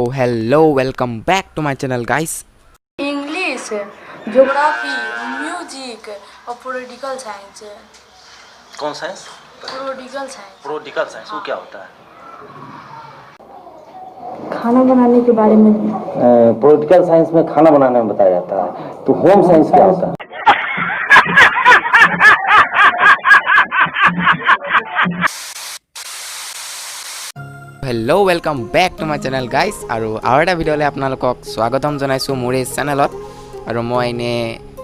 Hello, welcome back to my channel, guys. English, geography, music और political science. कौन science? Political science. Political science, वो क्या होता है? खाना बनाने के बारे में। पॉलिटिकल साइंस में खाना बनाने में बताया जाता है, तो होम साइंस क्या होता है? Hello, welcome back to my channel, guys. আৰু আৰু এটা ভিডিঅ'লৈ আপোনালোকক স্বাগতম জনাইছোঁ মোৰ এই চেনেলত। আৰু মই এনেই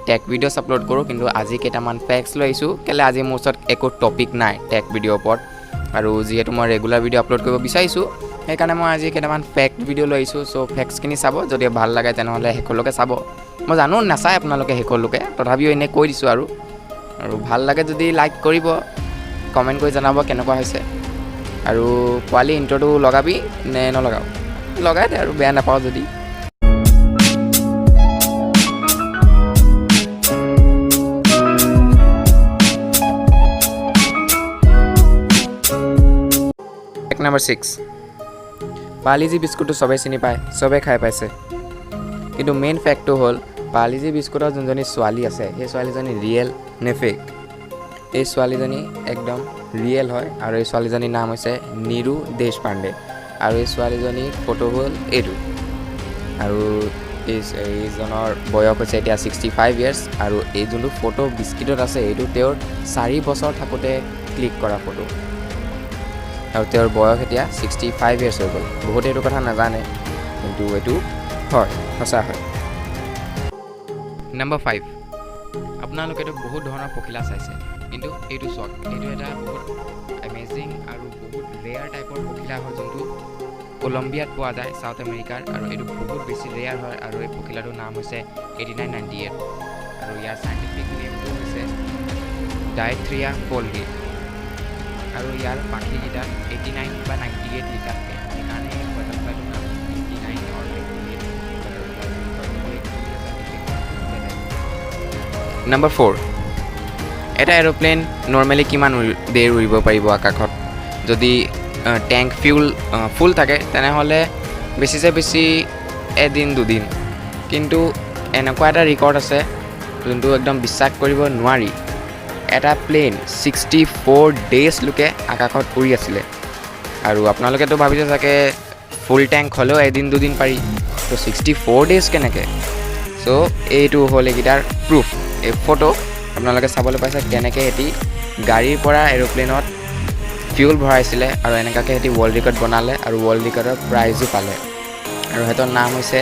টেক ভিডিঅ'ছ আপলোড কৰোঁ, কিন্তু আজি কেইটামান ফেক্টছ লৈ আহিছোঁ। কেলৈ আজি মোৰ ওচৰত একো টপিক নাই টেক ভিডিঅ'ৰ ওপৰত আৰু যিহেতু মই ৰেগুলাৰ ভিডিঅ' আপলোড কৰিব বিচাৰিছোঁ, সেইকাৰণে মই আজি কেইটামান ফেক্ট ভিডিঅ' লৈ আহিছোঁ। চ' ফেক্টছখিনি চাব, যদি ভাল লাগে তেনেহ'লে শেষলৈকে চাব। মই জানো নাচায় আপোনালোকে শেষলৈকে, তথাপিও এনেই কৈ দিছোঁ আৰু ভাল লাগে যদি লাইক কৰিব, কমেণ্ট কৰি জনাব কেনেকুৱা হৈছে। আৰু পোৱালি, ইণ্ট্ৰটো লগাবি নে নলগাও? লগাই দে আৰু, বেয়া নাপাওঁ যদি। এক নম্বৰ 6, পাৰ্লিজি বিস্কুটটো চবেই চিনি পায়, চবেই খাই পাইছে। কিন্তু মেইন ফেক্টটো হ'ল, পাৰ্লিজি বিস্কুটৰ যোনজনী ছোৱালী আছে, সেই ছোৱালীজনী ৰিয়েল নে ফেক? এই ছোৱালীজনী একদম ৰিয়েল হয় আৰু এই ছোৱালীজনীৰ নাম হৈছে নিৰু দেশপাণ্ডে আৰু এই ছোৱালীজনীৰ ফটো হ'ল এইটো। আৰু এইজনৰ বয়স হৈছে এতিয়া 65 ইয়েৰ্ছ আৰু এই যোনটো ফটো বিস্কিটত আছে, এইটো তেওঁৰ 4 বছৰ থাকোঁতে ক্লিক কৰা ফটো আৰু তেওঁৰ বয়স এতিয়া 65 ইয়েৰ্ছ হৈ গ'ল। বহুতে এইটো কথা নাজানে, কিন্তু এইটো হয়, সঁচা হয়। নম্বৰ 5, আপোনালোকেতো বহুত ধৰণৰ পখিলা চাইছে, কিন্তু এইটো চাওক। এইটো এটা বহুত এমেজিং আৰু বহুত ৰেয়াৰ টাইপৰ পখিলা হয়, যোনটো কলম্বিয়াত পোৱা যায়, চাউথ আমেৰিকাৰ। আৰু এইটো বহুত বেছি ৰেয়াৰ হয় আৰু এই পখিলাটোৰ নাম হৈছে 8998 আৰু ইয়াৰ চাইণ্টিফিক নেমটো হৈছে ডাইথ্ৰিয়া ফল্গি আৰু ইয়াৰ পাখিকেইটাত 89 বা 98 লিখা থাকে। সেইকাৰণে এই বাটাৰফ্লাইটোৰ নাম 89 or 98 butterfly বুলি কয়, কিন্তু একচুৱেলি চাইণ্টিফিক। নম্বৰ 4, এটা এৰ'প্লেন নৰ্মেলি কিমান দেৰি উৰিব পাৰিব আকাশত? যদি টেংক ফিউল ফুল থাকে, তেনেহ'লে বেছিছে বেছি এদিন দুদিন। কিন্তু এনেকুৱা এটা ৰেকৰ্ড আছে যোনটো একদম বিশ্বাস কৰিব নোৱাৰি। এটা প্লেন 64 ডেইজলৈকে আকাশত উৰি আছিলে। আৰু আপোনালোকেতো ভাবিছে চাগে, ফুল টেংক হ'লেও এদিন দুদিন পাৰি, ত' 64 ডেইজ কেনেকৈ? চ' এইটো হ'ল এইকেইটাৰ প্ৰুফ। এই ফটো আপোনালোকে চাবলৈ পাইছে, কেনেকৈ সিহঁতি গাড়ীৰ পৰা এৰ'প্লেনত ফিউল ভৰাইছিলে আৰু এনেকুৱাকৈ সিহঁতি ৱৰ্ল্ড ৰেকৰ্ড বনালে আৰু ৱৰ্ল্ড ৰেকৰ্ডৰ প্ৰাইজো পালে। আৰু সিহঁতৰ নাম হৈছে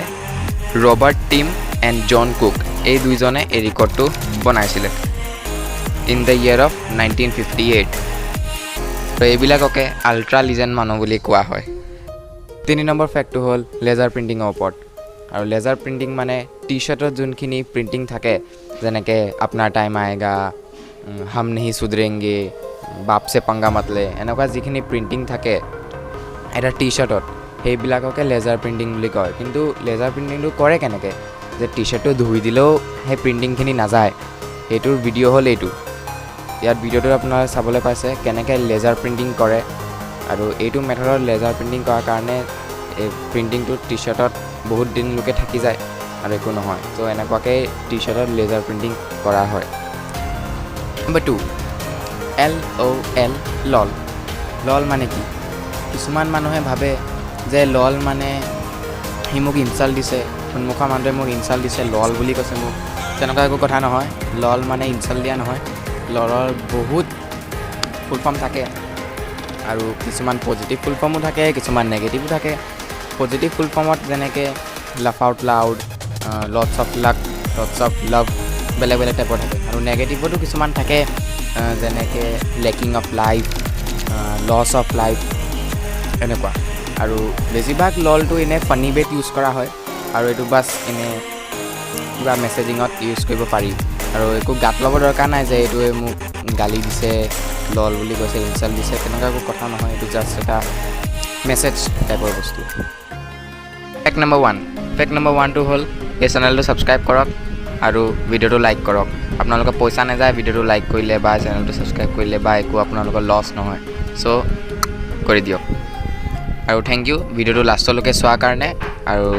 Robert Tim and John Cook. এই দুইজনে এই ৰেকৰ্ডটো বনাইছিলে in the year of 1958। তো এইবিলাককে আল্ট্ৰা লিজেণ্ড মানুহ বুলি কোৱা হয়। 3 নম্বৰ ফেক্টটো হ'ল লেজাৰ প্ৰিণ্টিঙৰ ওপৰত। আৰু লেজাৰ প্ৰিণ্টিং মানে টি শ্বাৰ্টত যোনখিনি প্ৰিণ্টিং থাকে, যেনেকৈ "अपना টাইম आएगा", "हम नहीं सुधरेंगे", "बाप से पंगा मत ले", এনেকুৱা যিখিনি প্ৰিণ্টিং থাকে এটা টি শ্বাৰ্টত, সেইবিলাককে লেজাৰ প্ৰিণ্টিং বুলি কয়। কিন্তু লেজাৰ প্ৰিণ্টিংটো কৰে কেনেকৈ যে টি শ্বাৰ্টটো ধুই দিলেও সেই প্ৰিণ্টিংখিনি নাযায়? সেইটোৰ ভিডিঅ' হ'ল এইটো। ইয়াত ভিডিঅ'টোত আপোনালোকে চাবলৈ পাইছে কেনেকৈ লেজাৰ প্ৰিণ্টিং কৰে। আৰু এইটো মেথডত লেজাৰ প্ৰিণ্টিং কৰাৰ কাৰণে এই প্ৰিণ্টিংটো টি শ্বাৰ্টত বহুত দিনলৈকে থাকি যায় আৰু একো নহয়। ত' এনেকুৱাকৈ টি শ্বাৰ্টত লেজাৰ প্ৰিণ্টিং কৰা হয়। Number 2, LOL, lol. লল মানে কি? কিছুমান মানুহে ভাবে যে লল মানে সি মোক ইনচাল্ট দিছে, সন্মুখৰ মানুহটোৱে মোক ইনচাল্ট দিছে, লল বুলি কৈছে মোক। তেনেকুৱা একো কথা নহয়। লল মানে ইনচাল্ট দিয়া নহয়। ললৰ বহুত ফুল ফৰ্ম থাকে আৰু কিছুমান পজিটিভ ফুল ফৰ্মো থাকে, কিছুমান নেগেটিভো থাকে। পজিটিভ ফুল ফৰ্মত যেনেকৈ laugh out loud, lots of luck, lots of love, বেলেগ বেলেগ টাইপৰ থাকে। আৰু নেগেটিভতো কিছুমান থাকে, যেনেকৈ lacking of life, loss of life, এনেকুৱা। আৰু বেছিভাগ ললটো এনেই ফানি ৱেত ইউজ কৰা হয় আৰু এইটো বাছ এনে কিবা মেছেজিঙত ইউজ কৰিব পাৰি আৰু একো গাত ল'ব দৰকাৰ নাই যে এইটোৱে মোক গালি দিছে, লল বুলি কৈছে, ইনচাল্ট দিছে। তেনেকুৱা একো কথা নহয়। এইটো জাষ্ট এটা মেছেজ টাইপৰ বস্তু। Fact number 1, fact number ওৱানটো হ'ল এই চেনেলটো ছাবস্ক্ৰাইব কৰক আৰু ভিডিঅ'টো লাইক কৰক। আপোনালোকৰ পইচা নাযায় ভিডিঅ'টো লাইক কৰিলে বা চেনেলটো ছাবস্ক্ৰাইব কৰিলে বা একো আপোনালোকৰ লছ নহয়। চ' কৰি দিয়ক। আৰু thank U ভিডিঅ'টো লাষ্টলৈকে চোৱাৰ কাৰণে। আৰু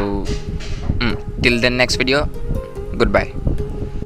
till then next video, good bye.